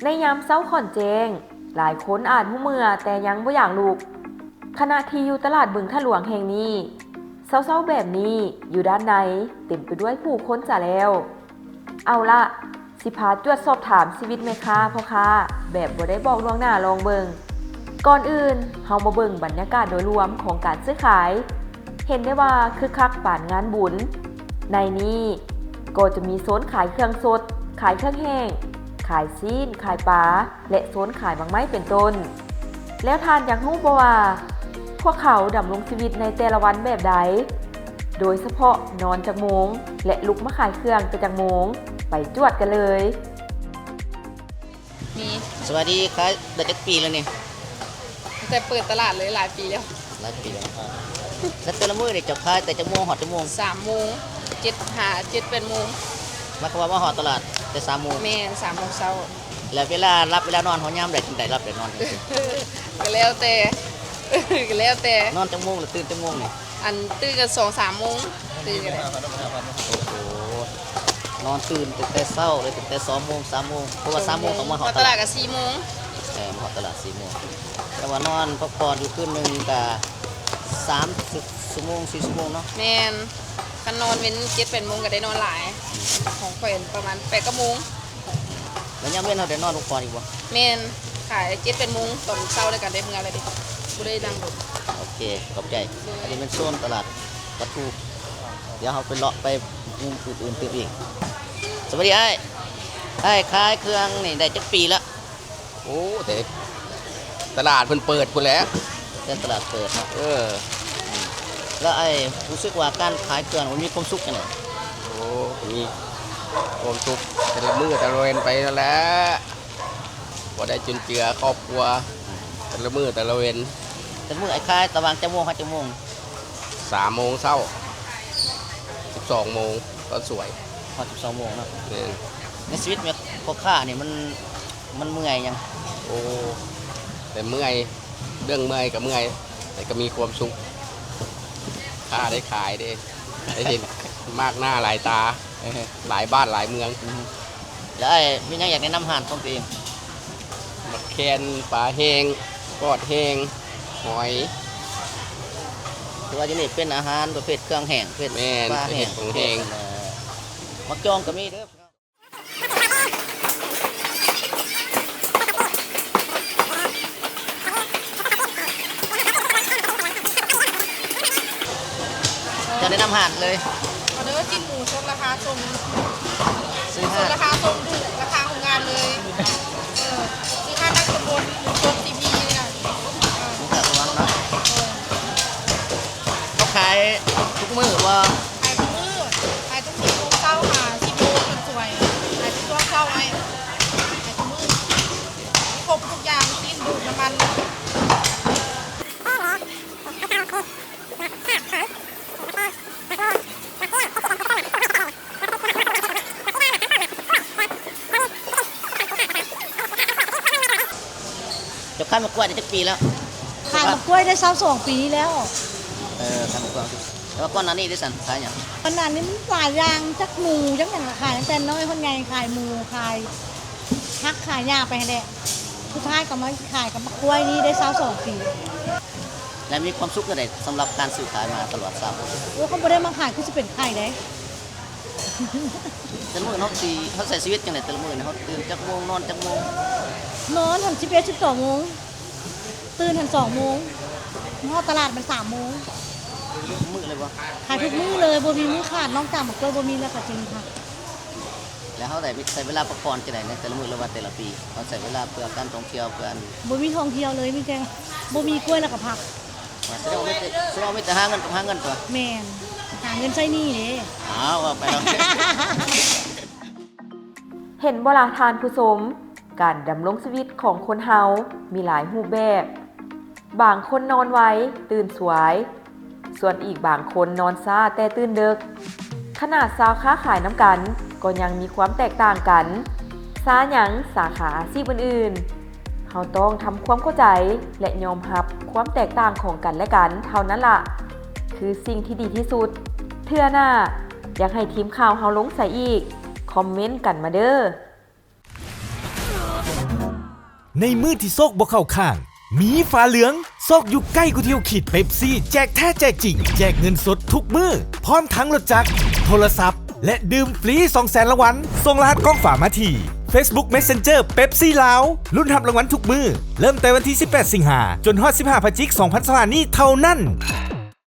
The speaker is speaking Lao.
ໃນຍາມເຊົ້າຂອນແຈ້ງ, ຫຼາຍຄົນອາດຮູ້ເມື່ອແຕ່ຍັງບໍ່ຢາກລຸກ. ຂະນະທີ່ຢູ່ຕະຫຼາດບຶງທາຫຼວງແຫ່ງນີ້, ເຊົ້າໆແບບນີ້, ຢູ່ດ້ານໃນເຕັມໄປດ້ວຍຜູ້ຄົນຊະແລ້ວ. ເອົາລະ, ຊິພາຈວດສອບຖາມຊີວິດແມ່ຄ້າພໍ່ຄ້າແບບບໍ່ໄດ້ບອກລ່ວງໜ້າລອງເບິ່ງ. ກ່ອນອື່ນ, ເຮົາມາເບິ່ງບັນຍາກາດໂດຍລວມຂອງການຊື້ຂາຍ. ເຫັນໄດ້ວ່າຄຶກຄັກປານງານບຸນ. ໃນນີ້ກໍຈະມີໂຊນຂາຍເຄື່ອງສົດ, ຂາຍເຄື່ອງແຫ້ງ, ຂາຍຊີ້ນ, ຂາຍປາ ແລະ ໂຊນຂາຍໝາກໄມ້ເປັນຕົ້ນ. ແລ້ວທ່ານຢາກຮູ້ບໍ່ວ່າ ພວກເຂົາດຳລົງຊີວິດໃນແຕ່ລະວັນແບບໃດ? ໂດຍສະເພາະນອນຈັກໂມງ ແລະ ລຸກມາຂາຍເຄື່ອງແຕ່ຈັກໂມງ? ໄປຈວດກັນເລີຍ. ມີ ສະບາຍດີ, ຂາຍໄດ້ຈັກປີແລ້ວນີ້? ຕັ້ງແຕ່ເປີດຕະຫຼາດເລີຍ, ຫຼາຍປີແລ້ວ. ຫຼາຍປີແລ້ວ. ແລ້ວແຕ່ລະມື້ນີ້ເຈົ້າຂາຍແຕ່ຈັກໂມງຮອດຈັກໂມງ? ສາມໂມງ, ເຈັດ ຫາ ເຈັດ ແປດໂມງ. ໝາຍຄວາມວ່າມາຮອດຕະຫຼາດແຕ່ສາມໂມງ? ແມ່ນ, ສາມໂມງເຊົ້າ. ແລ້ວເວລາຫຼັບເວລານອນເຮົາຍາມໃດຈຶ່ງໄດ້ຫຼັບໄດ້ນອນຈັ່ງຊີ້? ກໍແລ້ວແຕ່, ກໍແລ້ວແຕ່. ນອນຈັກໂມງ ແລ້ວຕື່ນຈັກໂມງນີ້? ອັນ ຕື່ນກໍສອງສາມໂມງ, ຕື່ນກໍໄດ້. ໂອ້ໂຫ ນອນຕື່ນຕັ້ງແຕ່ເຊົ້າເລີຍ, ຕັ້ງແຕ່ສອງໂມງ ສາມໂມງ, ເພາະວ່າສາມໂມງຕ້ອງມາຮອດຕະຫຼາດ. ມາຮອດຕະຫຼາດກໍສີ່ໂມງ. ເອີ ມາຮອດຕະຫຼາດສີ່ໂມງ. ແຕ່ວ່ານອນພັກຜ່ອນຢູ່ຄືນໜຶ່ງກໍສາມຊົ່ວໂມງ ສີ່ຊົ່ວໂມງເນາະ? ແມ່ນ, ຄັນນອນເວັນເຈັດແປດໂມງກໍໄດ້ນອນຫຼາຍ. ຂອງຂ້ອຍປະມານແປດເກົ້າໂມງ. ແລ້ວຍາມເວັນເຮົາໄດ້ນອນພັກຜ່ອນອີກບໍ່? ແມ່ນ, ຂາຍເຈັດແປດໂມງຕອນເຊົ້າ ແລ້ວກໍໄດ້ເມືອແລ້ວເດ້, ບໍ່ໄດ້ນັ່ງດົນ. ໂອເຄ, ຂອບໃຈ. ອັນນີ້ແມ່ນໂຊນຕະຫຼາດວັດຖຸ. ດຽວເຮົາໄປເລາະໄປມຸມອື່ນໆຕື່ມອີກ. ສະບາຍດີອ້າຍ. ອ້າຍຂາຍເຄື່ອງນີ້ໄດ້ຈັກປີລະ? ໂອ້ ແຕ່ຕະຫຼາດເພິ່ນເປີດພຸ້ນແຫຼະ. ແຕ່ຕະຫຼາດເປີດເນາະ. ເອີ. ແລ້ວອ້າຍຮູ້ສຶກວ່າການຂາຍເຄື່ອງມັນມີຄວາມສຸກຈັ່ງໃດ? ໂອ້ ມີຄວາມສຸກແຕ່ລະມື້ແຕ່ລະເວັນໄປນັ້ນແຫຼະ. ບໍ່ໄດ້ຈຸນເຈືອຄອບຄົວແຕ່ລະມື້ແຕ່ລະເວັນ. ແຕ່ລະມື້ອ້າຍຂາຍລະຫວ່າງຈັກໂມງຮອດຈັກໂມງ? ສາມໂມງເຊົ້າ ສິບສອງໂມງຕອນສວຍ. ຮອດສິບສອງໂມງເນາະ. ແມ່ນ. ໃນຊີວິດແມ່ຄ້າພໍ່ຄ້ານີ້ມັນ ມັນເມື່ອຍຫຍັງ? ໂອ້ ແຕ່ເມື່ອຍ, ເລື່ອງເມື່ອຍກໍເມື່ອຍ ແຕ່ກໍມີຄວາມສຸກ. ຄ້າໄດ້ຂາຍເດ້, ໄດ້ເຫັນມາກໜ້າຫຼາຍຕາ, ເອີ ຫຼາຍບ້ານຫຼາຍເມືອງ. ອືມ. ແລ້ວອ້າຍມີຫຍັງຢາກແນະນຳຮ້ານຂອງຕົວເອງ? ໝາກແຄນ, ປາແຫ້ງ, ກອດແຫ້ງ, ຫອຍ. ຄືວ່າຢູ່ນີ້ເປັນອາຫານປະເພດເຄື່ອງແຫ້ງ, ເປັນ ແມ່ນ, ປາແຫ້ງ, ເປັນເຄື່ອງແຫ້ງ. ເປັນ ເອີ ໝາກຈອງກໍມີເດີ. ຈະແນະນຳຮ້ານເລີຍ. ອອເດີຊີ້ນໝູສົດລາຄາສົ່ງ, ຊື້ຮ້ານ ສົດລາຄາສົ່ງ, ຖືກລາຄາໂຮງງານເລີຍ. ເອີ ຊື້ຮ້ານນັກສະບົນ ໝູສົດ ຊີພີ ນີ້ນະ. ເອີ ໝູກະລວງເນາະ. ເອີ ເຂົາຂາຍທຸກມື້ບໍ່? ຂາຍທຸກມື້, ຂາຍຕັ້ງແຕ່ຫົກໂມງເຊົ້າຫາສິບໂມງຈົນສວຍ. ຂາຍທຸກຊ່ວງເຊົ້າໄວ້, ຂາຍທຸກມື້. ມີຄົບທຸກຢ່າງ, ຊີ້ນ, ດູດ, ນ້ຳມັນ. ເຈົ້າຂາຍໝາກກ້ວຍໄດ້ຈັກປີແລ້ວ? ຂາຍໝາກກ້ວຍໄດ້ຊາວສອງປີແລ້ວ. ເອີ ຂາຍໝາກກ້ວຍ. ແຕ່ວ່າກ່ອນໜ້ານີ້ເດຊັ້ນ ຂາຍຫຍັງ? ກ່ອນໜ້ານີ້ມັນຫຼາຍຢ່າງ, ຈັກໝູ ຈັກຫຍັງລະຂາຍ, ຕັ້ງແຕ່ນ້ອຍຮອດໃຫຍ່, ຂາຍໝູ, ຂາຍຜັກ, ຂາຍຫຍ້າໄປຫັ້ນແຫຼະ. ສຸດທ້າຍກໍມາຂາຍກັບໝາກກ້ວຍນີ້ໄດ້ຊາວສອງປີ. ແລະ ມີຄວາມສຸກຈັ່ງໃດສຳລັບການຊື້ຂາຍມາຕະຫຼອດຊາວປີ? ໂອ້ ຄັນບໍ່ໄດ້ມາຂາຍຄືຊິເປັນໄຂ້ເດ້. ແຕ່ລະມື້ເຮົາຊິ ເຮົາໃຊ້ຊີວິດຈັ່ງໃດແຕ່ລະມື້ນີ້? ເຮົາຕື່ນຈັກໂມງ ນອນຈັກໂມງ? ນອນຫັ້ນສິບເອັດ ສິບສອງໂມງ, ຕື່ນຫັ້ນສອງໂມງ, ມາຮອດຕະຫຼາດມັນສາມໂມງ. ມື້ເລີຍບໍ່? ຂາຍທຸກມື້ເລີຍ, ບໍ່ມີມື້ຂາດ, ນອກຈາກໝາກກ້ວຍບໍ່ມີແລ້ວກໍຈຶ່ງຂາຍ. ແລ້ວເຮົາໄດ້ໃຊ້ເວລາພັກຜ່ອນຈັ່ງໃດໃນແຕ່ລະມື້ ຫຼືວ່າແຕ່ລະປີ? ເຮົາໃຊ້ເວລາເພື່ອການທ່ອງທ່ຽວ ເພື່ອ ບໍ່ມີທ່ອງທ່ຽວເລີຍ, ມີແຕ່ບໍ່ມີກ້ວຍແລ້ວກໍພັກ. ສະແດງວ່າມີແຕ່ ສະແດງວ່າມີແຕ່ຫາເງິນກັບຫາເງິນຕົວະ? ແມ່ນ, ຫາເງິນໃຊ້ໜີ້ເດ້. ອ້າວ ເວົ້າໄປເນາະ. ເຫັນບໍ່ລະທ່ານຜູ້ຊົມ, ການດຳລົງຊີວິດຂອງຄົນເຮົາມີຫຼາຍຮູບແບບ. ບາງຄົນນອນໄວ, ຕື່ນສວຍ, ສ່ວນອີກບາງຄົນນອນຊ້າແຕ່ຕື່ນເດິກ. ຂະໜາດຊາວຄ້າຂາຍນຳກັນກໍຍັງມີຄວາມແຕກຕ່າງກັນ. ຊາຫຍັງສາຂາອາຊີບອື່ນໆ? ເຮົາຕ້ອງທຳຄວາມເຂົ້າໃຈ ແລະ ຍອມຮັບຄວາມແຕກຕ່າງຂອງກັນແລະກັນເທົ່ານັ້ນລະ ຄືສິ່ງທີ່ດີທີ່ສຸດ. ເທື່ອໜ້າ ຢາກໃຫ້ທີມຂ່າວເຮົາລົງໃສອີກ? ຄອມເມັນກັນມາເດີ້. ໃນມື້ທີ່ໂຊກບໍ່ເຂົ້າຂ້າງ ມີຟ້າເຫຼືອງ ໂຊກຢູ່ໃກ້ກວ່າທີ່ເຮົາຄິດ. ເປັບຊີ ແຈກແທ້ແຈກຈິງ ແຈກເງິນສົດທຸກມື້ ພ້ອມທັງລົດຈັກ ໂທລະສັບ ແລະ ດື່ມຟຣີສອງແສນລາງວັນ. ສົ່ງລະຫັດກ້ອງຝາມາທີ່ Facebook Messenger ເປັບຊີລາວ ລຸ້ນຮັບລາງວັນທຸກມື້ ເລີ່ມແຕ່ວັນທີສິບແປດ ສິງຫາ ຈົນຮອດສິບຫ້າ ພະຈິກ ສອງພັນຊາວຫ້ານີ້ເທົ່ານັ້ນ.